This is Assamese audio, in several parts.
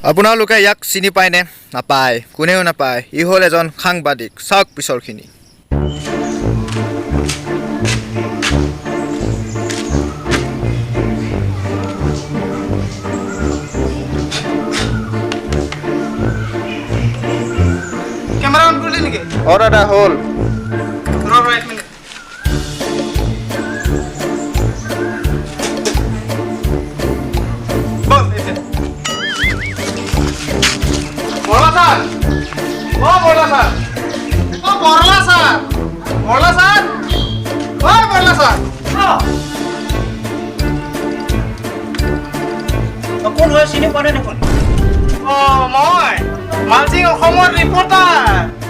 আপোনালোকে ইয়াক চিনি পায়নে? নাপায়, কোনেও নাপায়। ই হ'ল এজন সাংবাদিক। চাওক পিছৰখিনি। কেমেৰা অন কৰিলি নেকি? অঁ দাদা, হ'ল। ৰ ৰ, এক মিনিট। বল এতিয়া। বৰলা ছাৰ, অ বৰলা ছাৰ, অ বৰলা ছাৰ, বৰলা ছাৰ, অ বৰলা ছাৰ। কোন হয় চিনি পোৱা নাই দেখোন। অ, মই মালচিং অসমৰ ৰিপৰ্টাৰ।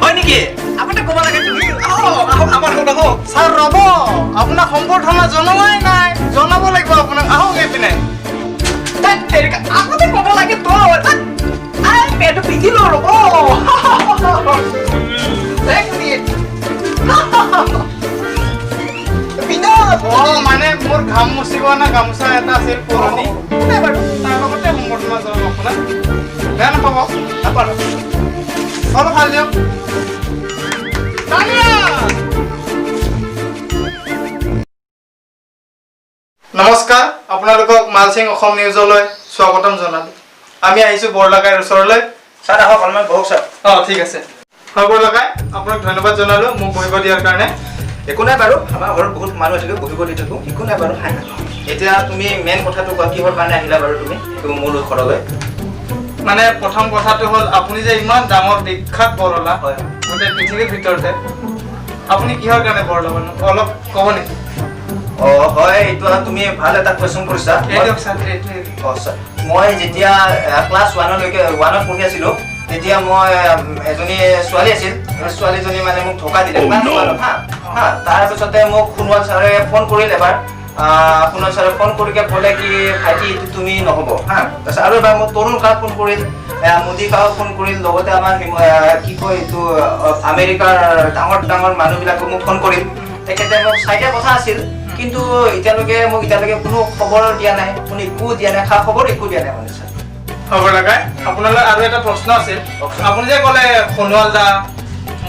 হয় নেকি? আগতে ক'ব লাগে তুমি। আহক আহক, আমাৰ ঘৰত আহক। ছাৰ ৰ'ব, আপোনাক সম্বৰ্ধনা জনোৱাই নাই। জনাব লাগিব আপোনাক, আহক এইপিনে। তাত তেৰিকা, আগতে ক'ব লাগে তই। তাত আই পেটটো পিন্ধি লওঁ, ৰ'ব এক মিনিট। পিন্ধা। অ, মানে মোৰ ঘাম মুচিব অনা গামোচা এটা আছিল পুৰণি। নাই বাৰু, তাৰ লগতে সম্বৰ্ধনা জনাম আপোনাক, বেয়া নাপাব। নাপালোঁ। অলপ ভাল দিয়ক। তানিয়া! নমস্কাৰ, আপোনালোকক মালচিং অসম নিউজলৈ স্বাগতম জনালো। আমি আহিছো বৰলাকাইৰ ওচৰলৈ। ছাৰ, আহক, অলপমান বহক ছাৰ। অঁ, ঠিক আছে। হয় বৰলাকাই, আপোনাক ধন্যবাদ জনালো মোক বহিব দিয়াৰ কাৰণে। একো নাই বাৰু, আমাৰ ঘৰত বহুত মানুহ আছে, বহিব দি থাকোঁ, একো নাই বাৰু। এতিয়া তুমি মেইন কথাটো কোৱা, কিহৰ কাৰণে আহিলা বাৰু তুমি তুমি মোৰ ঘৰলৈ? মানে প্ৰথম কথাটো হ'ল, আপুনি যে ইমান ডাঙৰ বিখ্যাত বৰলা, হয়। গোটেই পৃথিৱীৰ ভিতৰতে, আপুনি কিহৰ কাৰণে বৰলা মানুহ, অলপ ক'ব নেকি? অঁ হয়, এইটো তুমি ভাল এটা কুৱেশ্যন কৰিছা। এই দিয়ক ছাৰ, এইটোৱে। অঁ ছাৰ, মই যেতিয়া ক্লাছ ওৱানলৈকে, ওৱানত পঢ়ি আছিলোঁ, তেতিয়া মই এজনী ছোৱালী আছিল। সেই ছোৱালীজনী মানে মোক ধোকা দিলে ক্লাছ ওৱানত। হা হা, তাৰপিছতে মোক সোণোৱাল ছাৰে ফোন কৰিল এবাৰ। সোণোৱাল ছাৰে ফোন কৰি ক'লে কি, ভাইটি, এইটো তুমি নহ'ব। হা, তাৰপিছত আৰু এবাৰ মোক তৰুণ কাক ফোন কৰিল, মোদী কাক ফোন কৰিল, লগতে আমাৰ কি কয় এইটো, আমেৰিকাৰ ডাঙৰ ডাঙৰ মানুহবিলাকো মোক ফোন কৰিল। তেখেতে মোক চাই দিয়া কথা আছিল, কিন্তু এতিয়ালৈকে মোক এতিয়ালৈকে কোনো খবৰ দিয়া নাই, কোনো একো দিয়া নাই, খা খবৰ একো দিয়া নাই মানে ছাৰ। হ'ব লগাই, আপোনালৈ আৰু এটা প্ৰশ্ন আছিল। আপুনি যে ক'লে সোণোৱাল দা,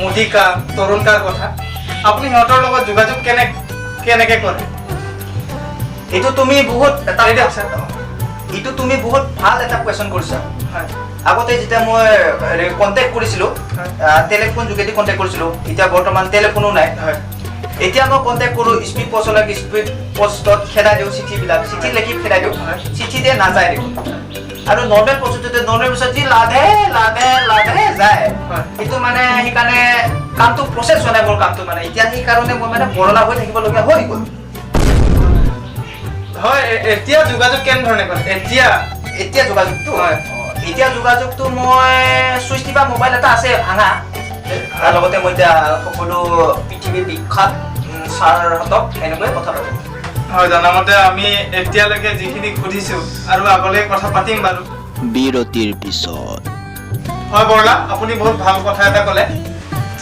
মোদী কা, তৰুণ কাৰ কথা, আপুনি সিহঁতৰ লগত যোগাযোগ কেনেকে কৰে? এইটো তুমি বহুত এটা এই দিয়ক ছাৰ। এইটো তুমি বহুত ভাল এটা কুৱেশ্যন কৰিছা। হয়। আগতে যেতিয়া মই কণ্টেক্ট কৰিছিলোঁ, টেলিফোন যোগেদি কণ্টেক্ট কৰিছিলোঁ। এতিয়া বৰ্তমান টেলিফোনো নাই। এতিয়া মই কণ্টেক্ট কৰোঁ স্পীড পষ্টলৈ, স্পীড পষ্টত খেদাই দিওঁ চিঠিবিলাক, চিঠি লিখি খেদাই দিওঁ। চিঠিতে নাযায় দেখোন। আৰু নৰ্মেল পষ্টতে, নৰ্মেল পষ্টত যি লাধে লাধে লাধে যায়। সেইটো মানে সেইকাৰণে কামটো প্ৰচেছ হোৱা নাই মোৰ কামটো মানে এতিয়া। সেইকাৰণে মই মানে বৰলা হৈ থাকিবলগীয়া হৈ গ'ল। হয়, এতিয়া যোগাযোগ কেনেধৰণে কৰে এতিয়া? এতিয়া যোগাযোগটো? হয়। এতিয়া যোগাযোগটো মই চুইচ টিপা মোবাইল এটা আছে ভাঙা, তাৰ লগতে মই এতিয়া সকলো পৃথিৱীৰ বিখ্যাত ছাৰহঁতক এনেকৈয়ে কথা পাতোঁ। হয়, জনামতে আমি এতিয়ালৈকে যিখিনি সুধিছো আৰু আগলৈ কথা পাতিম বাৰু। বিৰতিৰ পিছত। হয় বৰলা, আপুনি বহুত ভাল কথা এটা ক'লে।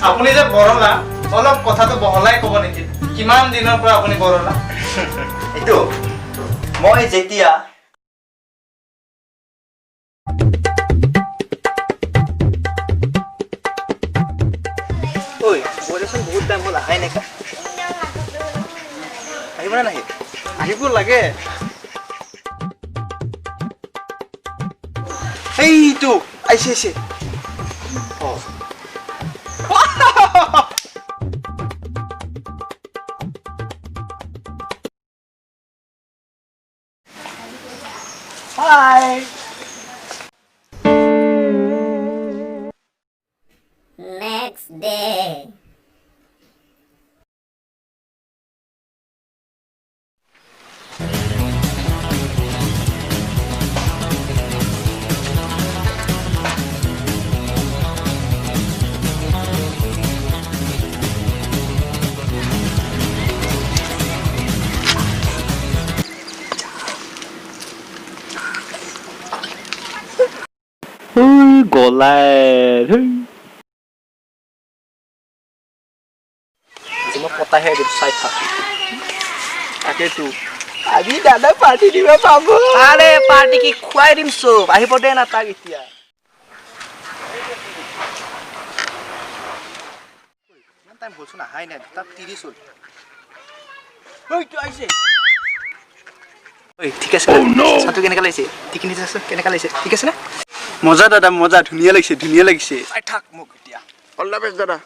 আপুনি যে বৰলা, অলপ কথাটো বহলাই ক'ব নেকি? কিমান দিনৰ পৰা আপুনি বৰলা? এইটো মই যেতিয়া ঐ বৈদেচোন, বহুত টাইম হ'ল, আহাই নাই। আহিব নে নাহে? আহিব লাগে। এইটো আহিছে, আহিছে। অঁ। হাই। Next day. গলাই। আজি মই পতাহে দিম, চাই থাক। তাকেতো। আজি দাদা পাৰ্টি দিব পাব। আৰে পাৰ্টি কি খুৱাই দিম চব, আহিব দে না তাক এতিয়া। ইমান টাইম হ'লচোন, আহাই নাই, 2:30 হ'ল। ঐ, আহিছে। ঐ, ঠিক আছে, চাহটো কেনেকুৱা লাগিছে? ঠিক আছে, কেনেকুৱা লাগিছে? ঠিক আছে নে? মজা দাদা, মজা, ধুনীয়া লাগিছে, ধুনীয়া লাগিছে। চাই থাক মোক এতিয়া। অল the best দাদা।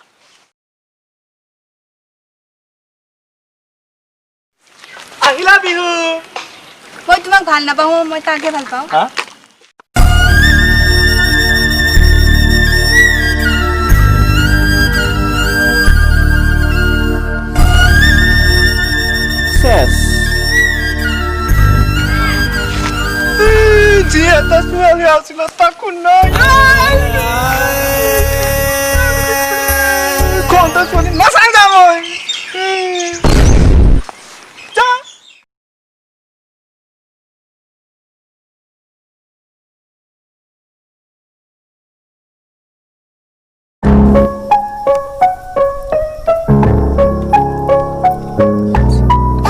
আহিলা বিহু। মই তোমাক ভাল নাপাওঁ, মই তাকে ভাল পাওঁ। হা? চেছ। যি এটা ছোৱালী আছিলে তাকো নাই। কোনটা ছোৱালী নাচাই যা মই। যা।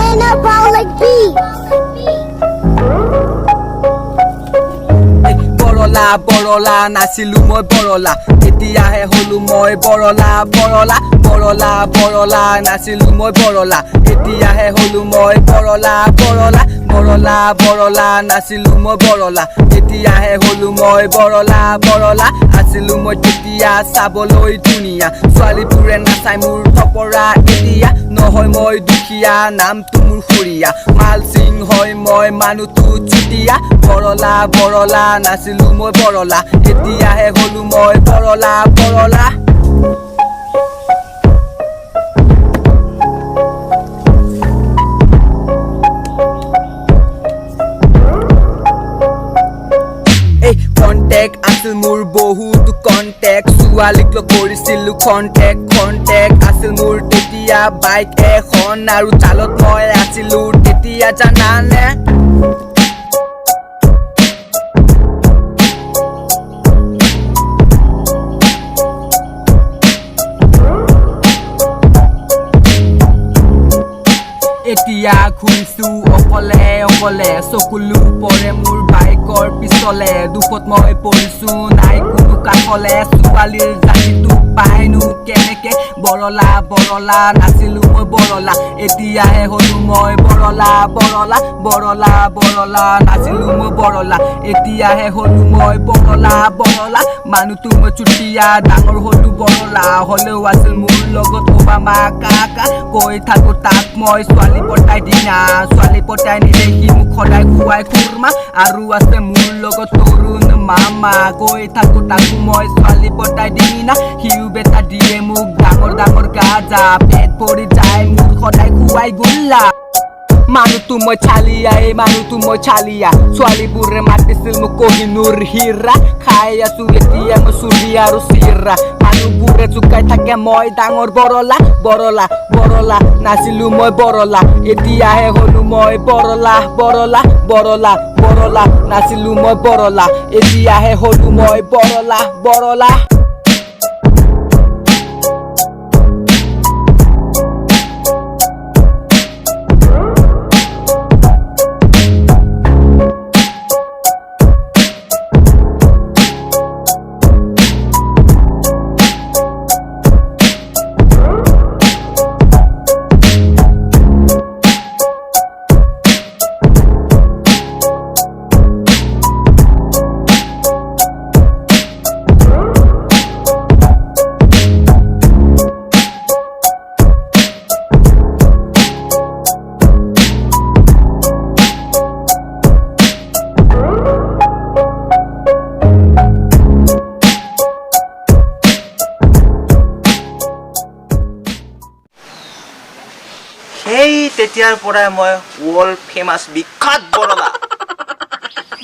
Anabolic beats. বৰলা বৰলা নাছিলো মই বৰলা, এতিয়াহে হলো মই বৰলা। বৰলা বৰলা বৰলা নাছিলো মই বৰলা, এতিয়াহে হলো মই বৰলা। বৰলা বৰলা বৰলা নাছিলো মই বৰলা, এতিয়াহে হলো মই বৰলা। বৰলা আছিলো মই তেতিয়া চাবলৈ ধুনীয়া, ছোৱালীবোৰে নাচাই মোৰ থপৰা। এতিয়া নহয় মই দুখীয়া, নামটো মোৰ সুৰীয়া, মালসিং হয় মই মানুহটো চুতীয়া। বৰলা বৰলা নাছিলো মই বৰলা, এতিয়াহে হলো মই বৰলা। বৰলা। এই কণ্টেক্ট আছিল মোৰ বহুত কণ্টেক্ট, ছোৱালীক লগ কৰিছিলো কণ্টেক্ট। কণ্টেক্ট আছিল মোৰ তেতিয়া বাইক এখন আৰু জালত মই আছিলো তেতিয়া, জানানে? এতিয়া ঘূৰিছো অকলে অকলে, চকুলো পৰে মোৰ বাইকৰ পিছলে। দুখত মই পৰিছো নাই কোনো কাষলে, ছোৱালীৰ জাতিটো পাইনো কেনেকে? বৰলা বৰলা নাছিলো মই বৰলা, এতিয়াহে হলো মই বৰলা। বৰলা বৰলা বৰলা নাছিলো মই বৰলা, এতিয়াহে হলো মই বৰলা। বৰলা মানুহটো মই চুতীয়া, ডাঙৰ হলো বৰলা, হ'লেও আছিল মোৰ লগত ওবামা কাকা। কৈ থাকো তাক মই ছোৱালী পতাই দিনা, ছোৱালী পতাই নিদেখি মোক সদায় খুৱাই খুৰমা। আৰু আছে মোৰ লগত তৰুণ মামা, কৈ থাকো তাকো মই ছোৱালী পতাই দিনা, সিও বেটা দিয়ে মোক ডাঙৰ ডাঙৰ গাজা। পেট ভৰি যায় মোৰ সদায় খুৱাই গোল্লা। মানুহটো মই চালিয়া, এই মানুহটো মই চালিয়া, ছোৱালীবোৰে মাতিছিল মোক কহিনুৰ হীৰা। খাই আছো এতিয়া মই চুৰি আৰু চিৰা, মানুহবোৰে জোকাই থাকে মই ডাঙৰ বৰলা। বৰলা বৰলা নাছিলো মই বৰলা, এতিয়াহে হলো মই বৰলা। বৰলা বৰলা বৰলা নাছিলো মই বৰলা, এতিয়াহে হলো মই বৰলা। বৰলা। সেই তেতিয়াৰ পৰাই মই ৱৰ্ল্ড ফেমাছ বিখ্যাত বৰলা।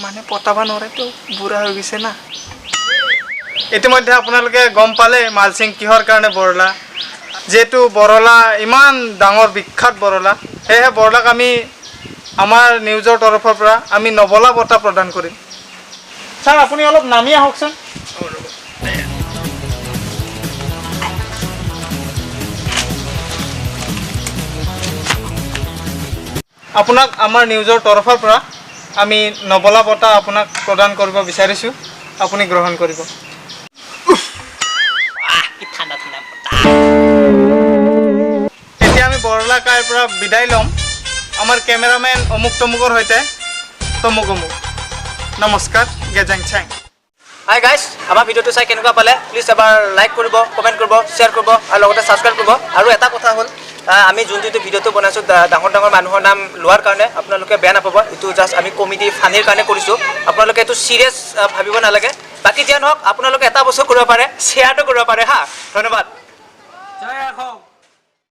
মানে পতাব নোৱাৰেতো, বুঢ়া হৈ গৈছে না। ইতিমধ্যে আপোনালোকে গম পালে মালসিং কিহৰ কাৰণে বৰলা। যিহেতু বৰলা ইমান ডাঙৰ বিখ্যাত বৰলা, সেয়েহে বৰলাক আমি আমাৰ নিউজৰ তৰফৰ পৰা আমি নবলা বঁটা প্ৰদান কৰিম। ছাৰ, আপুনি অলপ নামি আহকচোন। আপোনাক আমাৰ নিউজৰ তৰফৰ পৰা আমি নবলা বঁটা আপোনাক প্ৰদান কৰিব বিচাৰিছোঁ, আপুনি গ্ৰহণ কৰিব। কি ঠাণ্ডা ঠাণ্ডা বতাহ। এতিয়া আমি বৰলা কাইৰ পৰা বিদায় ল'ম আমাৰ কেমেৰামেন অমুক তমুকৰ সৈতে, তমুক অমুক। নমস্কাৰ, গেজেং চেং। হাই গাইছ, আমাৰ ভিডিঅ'টো চাই কেনেকুৱা পালে? প্লিজ এবাৰ লাইক কৰিব, কমেণ্ট কৰিব, শ্বেয়াৰ কৰিব আৰু লগতে ছাবস্ক্ৰাইব কৰিব। আৰু এটা কথা হ'ল, আমি যোনটো এইটো ভিডিঅ'টো বনাইছোঁ, ডাঙৰ ডাঙৰ মানুহৰ নাম লোৱাৰ কাৰণে আপোনালোকে বেয়া নাপাব। এইটো জাষ্ট আমি কমেডি ফানিৰ কাৰণে কৰিছোঁ, আপোনালোকে এইটো চিৰিয়াছ ভাবিব নালাগে। বাকী যিয়ে নহওক, আপোনালোকে এটা বস্তু কৰিব পাৰে, শ্বেয়াৰটো কৰিব পাৰে। হা, ধন্যবাদ। জয় অসম।